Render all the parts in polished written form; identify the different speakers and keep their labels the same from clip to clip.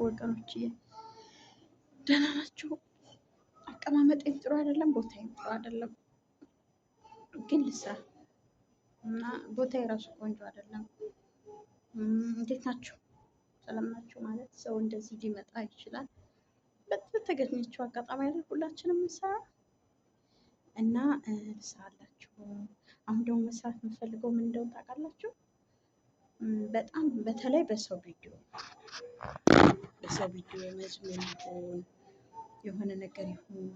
Speaker 1: ወገኖችዬ? ደህና ናችሁ? አቀማመጤም ጥሩ አይደለም፣ ቦታዬም ጥሩ አይደለም፣ ግን ልስራ እና ቦታ የራሱ ቆንጆ አይደለም። እንዴት ናችሁ? ሰላም ናችሁ? ማለት ሰው እንደዚህ ሊመጣ ይችላል። በተገኘችው አጋጣሚ አይደል ሁላችንም እንሰራ እና ልስራላችሁ። አሁን ደግሞ መስራት የምፈልገው ምን እንደሆነ ታውቃላችሁ? በጣም በተለይ በሰው ቪዲዮ፣ በሰው ቪዲዮ መዝሙር ይሁን የሆነ ነገር ይሁን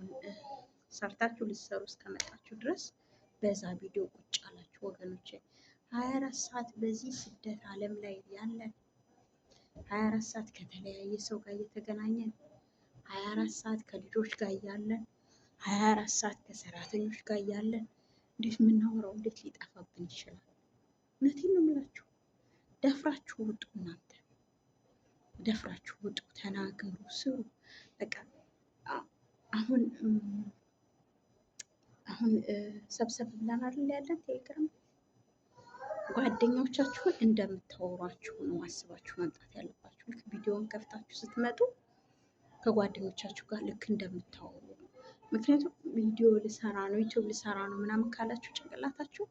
Speaker 1: ሰርታችሁ ልትሰሩ እስከመጣችሁ ድረስ በዛ ቪዲዮ ቁጭ አላችሁ ወገኖቼ። 24 ሰዓት በዚህ ስደት ዓለም ላይ ያለን፣ 24 ሰዓት ከተለያየ ሰው ጋር እየተገናኘን፣ 24 ሰዓት ከልጆች ጋር እያለን፣ 24 ሰዓት ከሰራተኞች ጋር እያለን እንዴት የምናወራው እንዴት ሊጠፋብን ይችላል? እውነቴን ነው የምላችሁ። ደፍራችሁ ውጡ፣ እናንተ ደፍራችሁ ውጡ፣ ተናገሩ፣ ስሩ። በቃ አሁን አሁን ሰብሰብ ብለን አይደል ያለን ቴሌግራም፣ ጓደኞቻችሁን እንደምታወሯችሁ ነው አስባችሁ መምጣት ያለባችሁ። ልክ ቪዲዮን ከፍታችሁ ስትመጡ ከጓደኞቻችሁ ጋር ልክ እንደምታወሩ፣ ምክንያቱም ቪዲዮ ልሰራ ነው፣ ዩቲዩብ ልሰራ ነው ምናምን ካላችሁ ጭንቅላታችሁ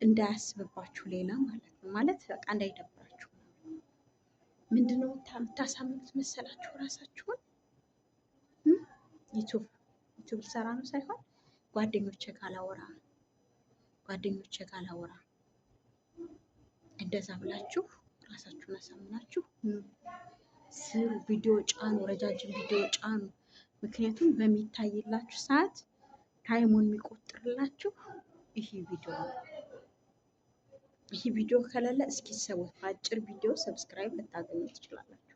Speaker 1: እንዳያስብባችሁ ሌላ ማለት ነው። ማለት በቃ እንዳይደብራችሁ። ምንድነው የምታሳምኑት መሰላችሁ ራሳችሁን? ዩቲዩብ ልሰራ ነው ሳይሆን ጓደኞቼ ጋር ላወራ፣ ጓደኞቼ ጋር ላወራ፣ እንደዛ ብላችሁ ራሳችሁን አሳምናችሁ ስሩ። ቪዲዮ ጫኑ፣ ረጃጅም ቪዲዮ ጫኑ። ምክንያቱም በሚታይላችሁ ሰዓት time ኡን የሚቆጥርላችሁ ይሄ ቪዲዮ ነው። ይህ ቪዲዮ ከሌለ እስኪ ሰዎች በአጭር ቪዲዮ subscribe ልታገኙ ትችላላችሁ።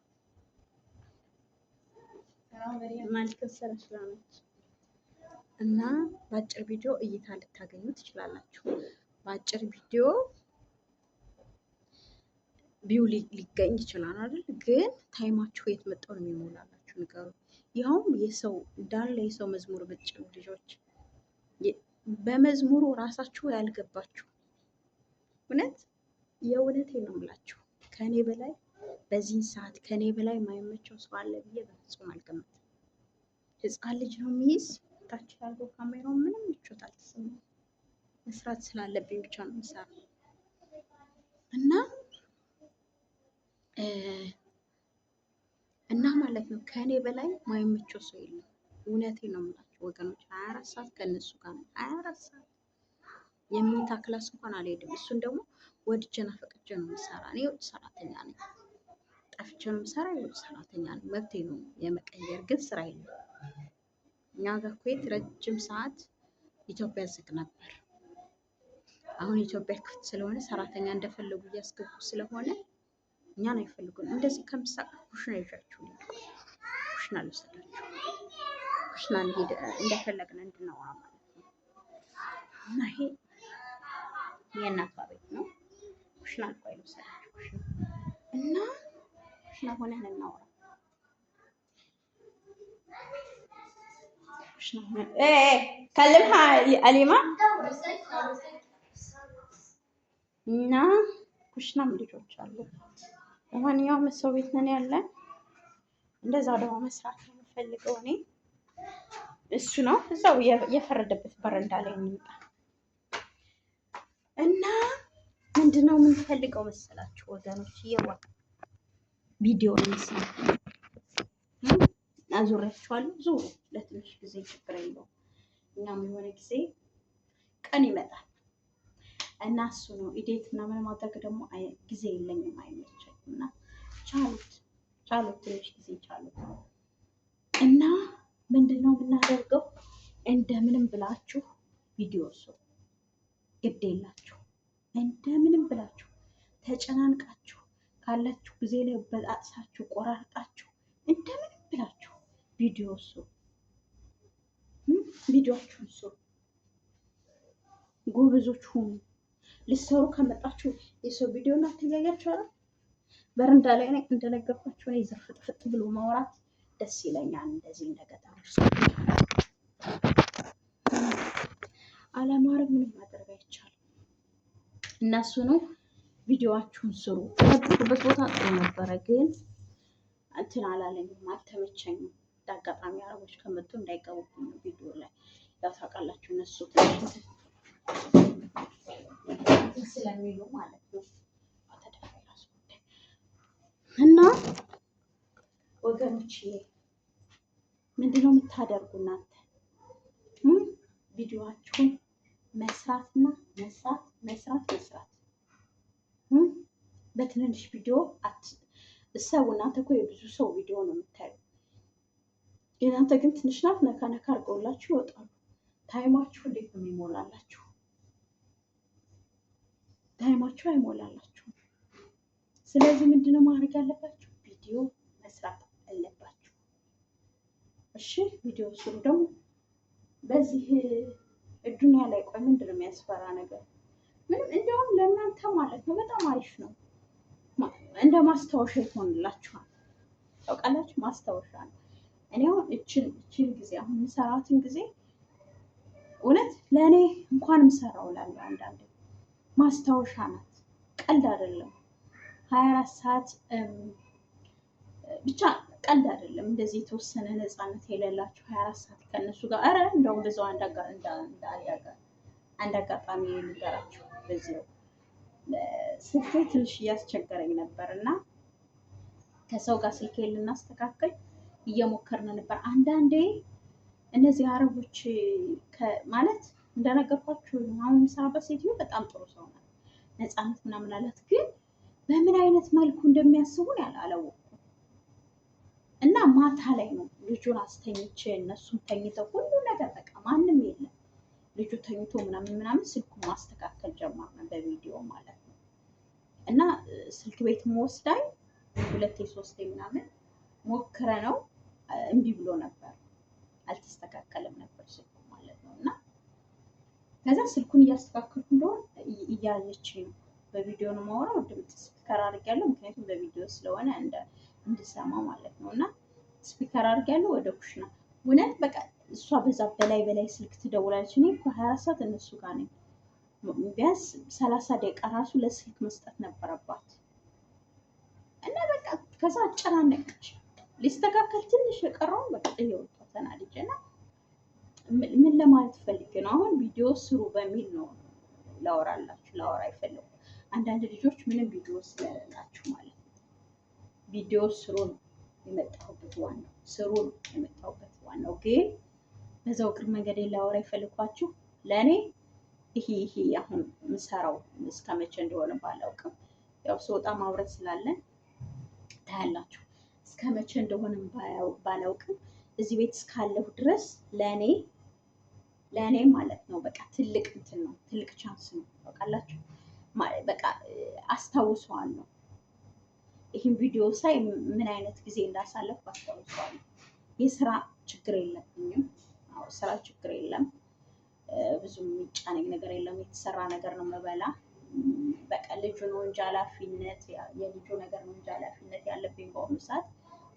Speaker 1: ማለት ስለች እና በአጭር ቪዲዮ እይታ ልታገኙ ትችላላችሁ። በአጭር ቪዲዮ view ሊገኝ ይችላል አይደል? ግን time ኣችሁ የት መጣው ነው የሚሞላላችሁ ንገሩ። ይኸውም የሰው እንዳለ የሰው መዝሙር ብትጭኑ ልጆች በመዝሙሩ ራሳችሁ ያልገባችሁ፣ እውነት የእውነቴን ነው የምላችሁ። ከኔ በላይ በዚህን ሰዓት ከኔ በላይ የማይመቸው ሰው አለ ብዬ በፍጹም አልገምትም። ህፃን ልጅ ነው የሚይዝ ታች ያለው ካሜራው፣ ምንም ምቾት አልተሰማኝም። መስራት ስላለብኝ ብቻ ነው የምሰራው እና ማለት ነው ከእኔ በላይ ማይመቸው ሰው የለም። እውነቴን ነው የምላችሁ ወገኖች፣ 24 ሰዓት ከእነሱ ጋር ነው። 24 ሰዓት የምኝታ class እንኳን አልሄድም። እሱን ደግሞ ወድጄና ፈቅጄ ነው የምሰራ። እኔ የውጭ ሰራተኛ ነኝ። ጠፍቼ ነው የምሰራ። የውጭ ሰራተኛ ነኝ። መብቴ ነው የመቀየር፣ ግን ስራ የለም። እኛ ጋር ኩዌት ረጅም ሰዓት ኢትዮጵያ ዝግ ነበር። አሁን ኢትዮጵያ ክፍት ስለሆነ ሰራተኛ እንደፈለጉ እያስገቡ ስለሆነ እኛን አይፈልጉም። እንደዚህ ከምሳቀቅ ኩሽና ይዣችሁ ልሂድ። ኩሽና ልውሰዳችሁ። ኩሽና እንሂድ፣ እንደፈለግን እንድናወራ ማለት ነው። እና ይሄ የእናቷ ቤት ነው። ኩሽና ቆይ ልውሰዳችሁ። ኩሽና እና ኩሽና ሆነን እናወራ። ኩሽና ሆነን ከልምሃ አሊማ እና ኩሽናም ልጆች አሉ። ለማንኛውም ሰው ቤት ነን ያለን። እንደዛ ደግሞ መስራት ነው የምፈልገው እኔ፣ እሱ ነው እዛው የፈረደበት በረንዳ ላይ እንምጣ እና ምንድነው የምንፈልገው መሰላችሁ ወገኖች? እየዋ ቪዲዮ እንስራ። አዙሬያችኋለሁ። ዙሩ ለትንሽ ጊዜ ችግር የለውም። እኛም የሆነ ጊዜ ቀን ይመጣል እና እሱ ነው edit ምናምን ማድረግ ደግሞ ጊዜ የለኝም፣ አይመቸኝም። እና ቻሉት ቻሉት፣ ትንሽ ጊዜ ቻሉት። እና ምንድነው የምናደርገው? እንደምንም ብላችሁ ቪዲዮ ስሩ፣ ግድ የላችሁ። እንደምንም ብላችሁ ተጨናንቃችሁ ካላችሁ ጊዜ ላይ በጣጥሳችሁ ቆራርጣችሁ እንደምንም ብላችሁ ቪዲዮ ስሩ፣ ቪዲዮአችሁን ስሩ፣ ጎበዞች ሁኑ። ልትሰሩ ከመጣችሁ የሰው ቪዲዮ እና ትያያችሁ አይደል? በረንዳ ላይ ነኝ እንደነገርኳችሁ፣ እኔ ዘፍጥፍጥ ብሎ ማውራት ደስ ይለኛል። እንደዚህ እንደገጠሩ አለማረግ ምንም ማድረግ አይቻልም። እነሱ ነው ቪዲዮአችሁን ስሩ። የነበርኩበት ቦታ ጥሩ ነበረ፣ ግን እንትን አላለኝም፣ አልተመቸኝም። አጋጣሚ አረቦች ከመጡ እንዳይገቡብኝ ነው ቪዲዮ ላይ ያው ታውቃላችሁ፣ እነሱ ትንሽ እንትን ስለሚሉ ማለት ነው። ተደፋ የራሱ ጉዳይ። እና ወገኖች ምንድነው የምታደርጉ እናንተ? ቪዲዮአችሁን መስራትና መስራት መስራት መስራት። በትንንሽ ቪዲዮ እሰቡ። እናንተ እኮ የብዙ ሰው ቪዲዮ ነው የምታዩ። የእናንተ ግን ትንሽ ናት። ነካ ነካ አድርገውላችሁ ይወጣሉ። Time ኣችሁ እንዴት ነው የሚሞላላችሁ? Time ኣችሁ አይሞላላችሁም። ስለዚህ ምንድነው ማድረግ ያለባችሁ? ቪዲዮ መስራት አለባችሁ። እሺ፣ ቪዲዮ ስሩ። ደግሞ በዚህ ዱንያ ላይ ቆይ ምንድነው የሚያስፈራ ነገር? ምንም። እንደውም ለእናንተ ማለት ነው በጣም አሪፍ ነው። እንደ ማስታወሻ ይሆንላችኋል። ታውቃላችሁ፣ ማስታወሻ ነው። እኔ አሁን እችን ጊዜ፣ አሁን የምሰራትን ጊዜ እውነት ለእኔ እንኳን ምሰራው እላለሁ። አንዳንዴ ማስታወሻ ናት፣ ቀልድ አይደለም። 24 ሰዓት ብቻ ቀልድ አይደለም። እንደዚህ የተወሰነ ነፃነት የሌላችሁ 24 ሰዓት ከእነሱ ጋር። ኧረ እንደውም በዛው አንድ አጋጣሚ ልንገራችሁ። በዚያው ስልኬ ትንሽ እያስቸገረኝ ነበር እና ከሰው ጋር ስልኬ ልናስተካክል እየሞከርን ነበር። አንዳንዴ እነዚህ አረቦች ማለት እንደነገርኳችሁ አሁን የምሰራበት ሴትዮ በጣም ጥሩ ሰው ናት፣ ነፃነት ምናምን አላት። ግን በምን አይነት መልኩ እንደሚያስቡን አላወኩም። እና ማታ ላይ ነው ልጁን አስተኝቼ እነሱም ተኝተው ሁሉ ነገር በቃ ማንም የለም፣ ልጁ ተኝቶ ምናምን ምናምን ስልኩን ማስተካከል ጀመርን በቪዲዮ ማለት ነው። እና ስልክ ቤት ወስዳኝ ሁለቴ ሶስቴ ምናምን ሞክረ ነው እምቢ ብሎ ነበር፣ አልተስተካከለም ነበር ስልኩ ማለት ነው። እና ከዛ ስልኩን እያስተካከልኩ እንደሆን እያየች ነው። በቪዲዮ ነው የማወራው፣ ድምፅ speaker አድርጌያለሁ፣ ምክንያቱም በቪዲዮ ስለሆነ እንድሰማ ማለት ነው። እና speaker አድርጌያለሁ ወደ ኩሽና። እውነት በቃ እሷ በዛ በላይ በላይ ስልክ ትደውላለች። እኔ እኮ 24 ሰዓት እነሱ ጋር ነኝ። ቢያንስ 30 ደቂቃ ራሱ ለስልክ መስጠት ነበረባት። እና በቃ ከዛ አጨናነቀች። ሊስተካከል ትንሽ የቀረውን በቃ ጥዬ ወጣሁ ተናድጄ። እና ምን ለማለት ፈልጌ ነው፣ አሁን ቪዲዮ ስሩ በሚል ነው ላወራላችሁ ላወራ የፈለኩት። አንዳንድ ልጆች ምንም ቪዲዮ ስለሌላችሁ ማለት ነው። ቪዲዮ ስሩ ነው የመጣሁበት ዋናው፣ ስሩ ነው የመጣሁበት ዋናው። ግን በዛው እግር መንገዴ ላወራ የፈለኳችሁ ለእኔ ይሄ አሁን የምሰራው እስከ መቼ እንደሆነ ባላውቅም ያው ስወጣ ማውረድ ስላለን ታያላችሁ። እስከ መቼ እንደሆነ ባላውቅም እዚህ ቤት እስካለሁ ድረስ ለእኔ ማለት ነው በቃ ትልቅ እንትን ነው፣ ትልቅ chance ነው። ታውቃላችሁ፣ በቃ አስታውሰዋለሁ። ይህን ቪዲዮ ሳይ ምን አይነት ጊዜ እንዳሳለፍኩ አስታውሰዋለሁ። የስራ ችግር የለብኝም። አዎ፣ ስራ ችግር የለም። ብዙም የሚጫነኝ ነገር የለም። የተሰራ ነገር ነው የምበላ። በቃ ልጁ ነው እንጂ ኃላፊነት፣ የልጁ ነገር ነው እንጂ ኃላፊነት ያለብኝ በአሁኑ ሰዓት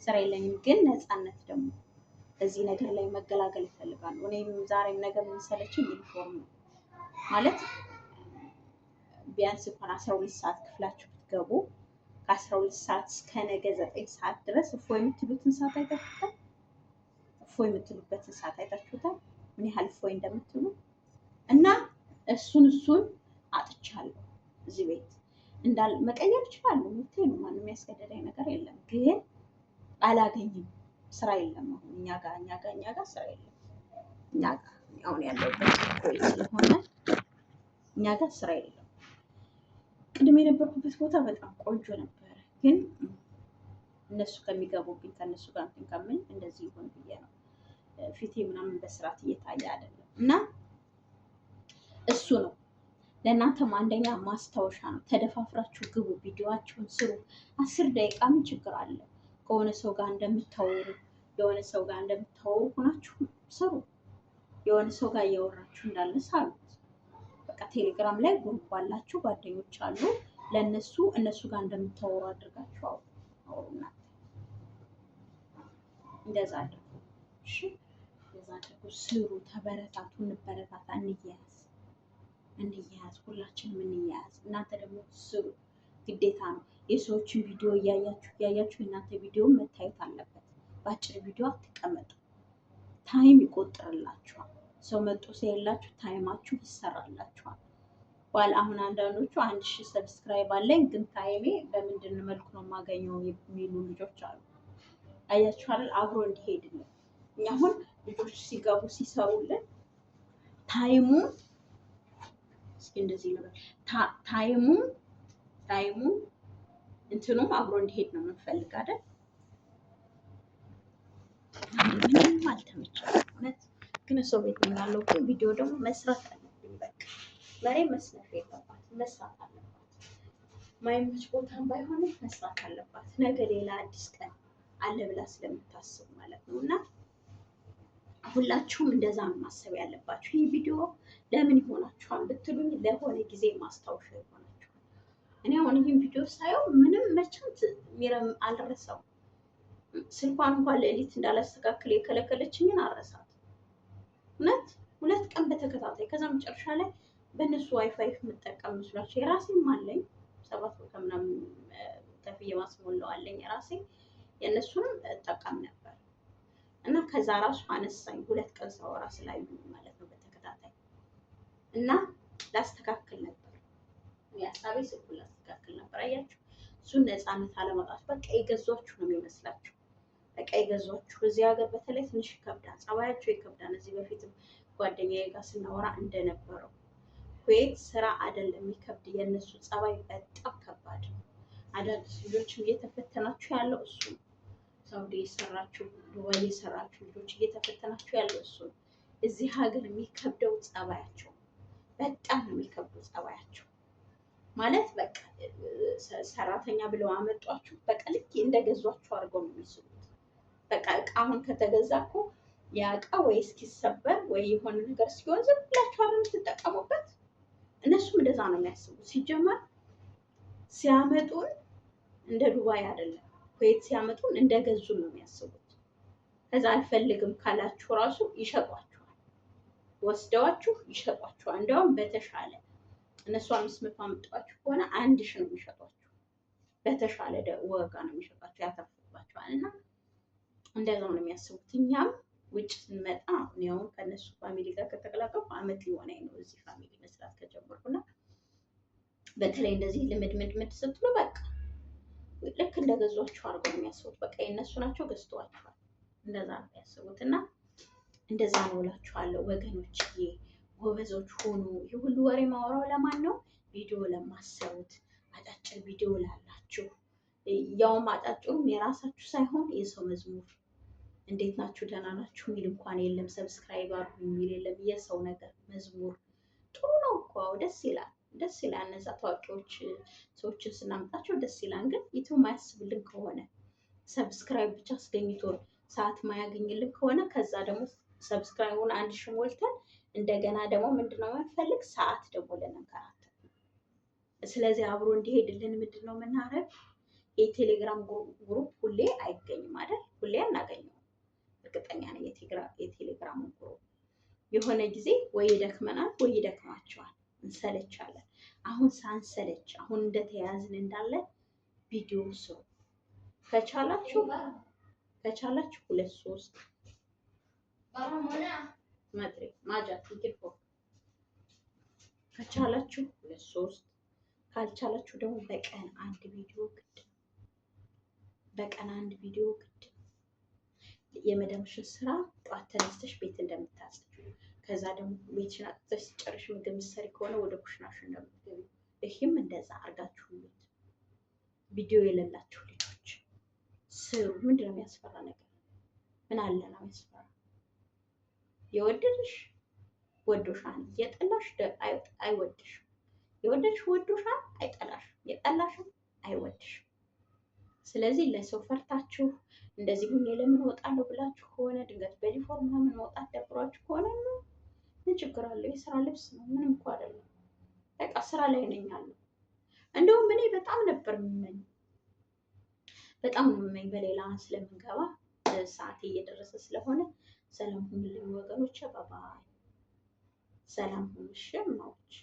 Speaker 1: ስራ የለኝም። ግን ነፃነት ደግሞ እዚህ ነገር ላይ መገላገል ይፈልጋሉ። እኔም ዛሬም ነገር የሚሰለችኝ ዩኒፎርም ነው። ማለት ቢያንስ እንኳን 12 ሰዓት ክፍላችሁ ብትገቡ ከ12 ሰዓት እስከ ነገ 9 ሰዓት ድረስ እፎይ የምትሉትን ሰዓት አይታችሁታል? እፎይ የምትሉበትን ሰዓት አይታችሁታል? ምን ያህል እፎይ እንደምትሉ። እና እሱን አጥቻለሁ። እዚህ ቤት እንዳል መቀየር እችላለሁ። መብቴ ነው። ማንም ያስገደደኝ ነገር የለም። ግን አላገኝም። ስራ የለም። አሁን እኛ ጋር ስራ የለም። እኛ ጋር፣ አሁን ያለሁበት ኮይት ስለሆነ እኛ ጋር ስራ የለም። ቅድም የነበርኩበት ቦታ በጣም ቆንጆ ነበረ። ግን እነሱ ከሚገቡብኝ ከእነሱ ጋር እንትን ከምል እንደዚህ ይሆን ብዬ ነው። ፊቴ ምናምን በስርዓት እየታየ አይደለም። እና እሱ ነው ለእናንተም አንደኛ ማስታወሻ ነው። ተደፋፍራችሁ ግቡ፣ ቪዲዮአችሁን ስሩ። 10 ደቂቃ ምን ችግር አለ? ከሆነ ሰው ጋር እንደምታወሩ፣ የሆነ ሰው ጋር እንደምታወሩ ሆናችሁ ስሩ። የሆነ ሰው ጋር እያወራችሁ እንዳለ ሳሉት። በቃ ቴሌግራም ላይ group አላችሁ፣ ጓደኞች አሉ። ለእነሱ እነሱ ጋር እንደምታወሩ አድርጋችሁ አውሩ አውሩ። እናንተ እንደዛ አድርጉ። እሺ፣ እንደዛ አድርጉ፣ ስሩ፣ ተበረታቱ፣ እንበረታታ፣ እንያያዝ እንያያዝ፣ ሁላችንም እንያያዝ። እናንተ ደግሞ ስሩ፣ ግዴታ ነው። የሰዎችን ቪዲዮ እያያችሁ እያያችሁ የእናንተ ቪዲዮ መታየት አለበት። በአጭር ቪዲዮ አትቀመጡ። Time ይቆጥርላችኋል። ሰው መጦ ሲያየላችሁ time ኣችሁ ይሰራላችኋል። ባል አሁን አንዳንዶቹ 1000 subscribe አለኝ ግን time ኤ በምንድን መልኩ ነው የማገኘው የሚሉ ልጆች አሉ። አያችኋል፣ አብሮ እንዲሄድልን እኛ አሁን ልጆች ሲገቡ ሲሰሩልን time ኡ እስኪ እንደዚህ ልበል፣ time ኡ እንትኑም አብሮ እንዲሄድ ነው የምንፈልግ አይደል? ምንም አልተመቸኝም እውነት። ግን ሰው ቤት ነው ያለው። ግን ቪዲዮ ደግሞ መስራት አለብኝ። በቃ መሬ መስነፍ የለባት መስራት አለባት። ማይመች ቦታም ባይሆንም መስራት አለባት። ነገ ሌላ አዲስ ቀን አለ ብላ ስለምታስብ ማለት ነው። እና ሁላችሁም እንደዛ ነው ማሰብ ያለባችሁ። ይህ ቪዲዮ ለምን ይሆናችኋል ብትሉኝ ለሆነ ጊዜ ማስታወሻ ይሆናችኋል። እኔ አሁን ይህን ቪዲዮ ሳየው ምንም መቼም ሚረም አልረሳውም። ስልኳን እንኳን ሌሊት እንዳላስተካክል የከለከለችኝን አልረሳት። እውነት 2 ቀን በተከታታይ፣ ከዛ መጨረሻ ላይ በእነሱ ዋይፋይ የምጠቀም መስሏቸው የራሴም አለኝ፣ 7 ብር ከምናምን ከፍዬ ማስሞላው አለኝ የራሴ፣ የእነሱንም እጠቀም ነበር እና ከዛ ራሱ አነሳኝ 2 ቀን ሳወራ ስላዩ ማለት ነው በተከታታይ። እና ላስተካክል ነበር የሀሳቤ፣ ስልኩን ላስተካክል ነበር። አያችሁ፣ እሱን ነፃነት አለማጣት በቃ የገዟችሁ ነው የሚመስላችሁ። በቃ የገዟችሁ። እዚህ ሀገር በተለይ ትንሽ ይከብዳል፣ ጸባያቸው ይከብዳል። እዚህ በፊትም ጓደኛዬ ጋር ስናወራ እንደነበረው ኩዌት ስራ አይደለም የሚከብድ፣ የእነሱ ጸባይ በጣም ከባድ ነው። አዳዲስ ልጆችም እየተፈተናችሁ ያለው እሱ ነው። ሳውዲ የሰራችሁ፣ ዱባይ የሰራችሁ ልጆች እየተፈተናችሁ ያለው እሱ ነው። እዚህ ሀገር የሚከብደው ጸባያቸው በጣም ነው የሚከብደው ጸባያቸው። ማለት በቃ ሰራተኛ ብለው አመጧችሁ፣ በቃ ልክ እንደገዟችሁ አድርገው ነው የሚስሉት። በቃ እቃ አሁን ከተገዛ እኮ ያ እቃ ወይ እስኪሰበር ወይ የሆነ ነገር ሲሆን ዝም ብላችሁ አይደል የምትጠቀሙበት? እነሱም እንደዛ ነው የሚያስቡት። ሲጀመር ሲያመጡን እንደ ዱባይ አይደለም፣ ኩዌት ሲያመጡን እንደገዙ ነው የሚያስቡት። ከዛ አልፈልግም ካላችሁ ራሱ ይሸጧችኋል፣ ወስደዋችሁ ይሸጧችኋል። እንዲያውም በተሻለ እነሱ 500 አምጥቷችሁ ከሆነ 1000 ነው የሚሸጧችሁ። በተሻለ ዋጋ ነው የሚሸጧችሁ፣ ያተርፉባችኋል። እና እንደዛ ነው የሚያስቡት። እኛም ውጭ ስንመጣ እኔ አሁን ከእነሱ family ጋር ከተቀላቀልኩ አመት ሊሆነኝ ነው እዚህ family መስራት ከጀመርኩና በተለይ እንደዚህ ልምድምድምድ ስትሉ በቃ ልክ እንደገዟችሁ አድርገው ነው የሚያስቡት። በቃ የእነሱ ናቸው፣ ገዝተዋችኋል። እንደዛ ነው የሚያስቡት እና እንደዛ ነው እላችኋለሁ ወገኖችዬ። ጎበዞች ሆኑ። ይህ ሁሉ ወሬ ማወራው ለማን ነው? ቪዲዮ ለማሰሩት፣ አጫጭር ቪዲዮ ላላችሁ፣ ያውም አጫጭሩም የራሳችሁ ሳይሆን የሰው መዝሙር፣ እንዴት ናችሁ ደህና ናችሁ የሚል እንኳን የለም። Subscribe አድርጉ የሚል የለም። የሰው ነገር መዝሙር ጥሩ ነው እኮ ደስ ይላል፣ ደስ ይላል። እነዛ ታዋቂዎች ሰዎችን ስናመጣቸው ደስ ይላል። ግን ዩቲዩብ ማያስብልን ከሆነ፣ subscribe ብቻ አስገኝቶ ሰዓት ማያገኝልን ከሆነ፣ ከዛ ደግሞ subscribe ኡን 1000 ሞልተን እንደገና ደግሞ ምንድነው የምንፈልግ? ሰዓት ደግሞ ልንንከራተት። ስለዚህ አብሮ እንዲሄድልን ምንድነው የምናደርግ? የቴሌግራም group ሁሌ አይገኝም አይደል? ሁሌ አናገኘውም። እርግጠኛ ነኝ የቴሌግራም group የሆነ ጊዜ ወይ ይደክመናል ወይ ይደክማቸዋል፣ እንሰለቻለን። አሁን ሳንሰለች አሁን እንደተያያዝን እንዳለ ቪዲዮ ስሩ። ከቻላችሁ ከቻላችሁ ሁለት ሶስት መጥሪ ማጃ ከቻላችሁ ሁለት ሶስት፣ ካልቻላችሁ ደግሞ በቀን አንድ ቪዲዮ ግድ፣ በቀን አንድ ቪዲዮ ግድ። የመደምሽን ስራ ጠዋት ተነስተሽ ቤት እንደምታጸጂው፣ ከዛ ደግሞ ቤትሽን አጽድተሽ ሲጨርሽ ምግብ ምትሰሪ ከሆነ ወደ ኩሽናሽ እንደምትገቢ፣ ይህም እንደዛ አድርጋችሁ ሉት። ቪዲዮ የሌላችሁ ልጆች ስሩ። ምንድን ነው የሚያስፈራ ነገር? ምን አለ ነው የሚያስፈራ? የወደድሽ ወዶሻል፣ የጠላሽ አይወድሽም። የወደድሽ ወዶሻል፣ አይጠላሽም። የጠላሽም አይወድሽም። ስለዚህ ለሰው ፈርታችሁ እንደዚህ ሁኜ ለምን እወጣለሁ ብላችሁ ከሆነ፣ ድንገት በዩኒፎርም ምናምን መውጣት ደብሯችሁ ከሆነ ምን ችግር አለው? የስራ ልብስ ነው፣ ምንም እኮ አይደለም። በቃ ስራ ላይ ነኝ አለው። እንደውም እኔ በጣም ነበር የምመኝ፣ በጣም ነው የምመኝ። በሌላ ስለምንገባ ሰዓቴ እየደረሰ ስለሆነ ሰላም ሁኑልኝ ወገኖች፣ bye bye። ሰላም ሁኑ እሺ እማዎች።